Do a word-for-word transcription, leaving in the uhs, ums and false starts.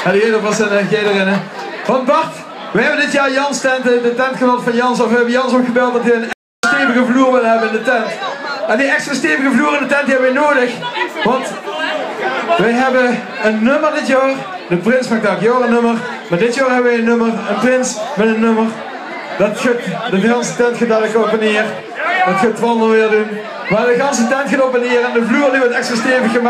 En die hele procent en geit erin, hè. Want Bart, we hebbe dit jaor Jans tent, eh, de tentgenoot van Jans, of we hebbe Jans opgebeld det hae ein extra stevige vloer wil hebbe in de tent. En die extra stevige vloer in de tent die hebbe we nudig. Want we hebbe ein nummer dit jaor. De prins maak eder jaor ein nummer. Mer dit jaor hebbe we ein nummer. Ein prins mit ein nummer. Det geit, de ganse tent geit dalik op en neer. Det geit Twan weer doon. Mer de ganse tent geit op en neer en de vloer die wuuert extra stevig gemaak.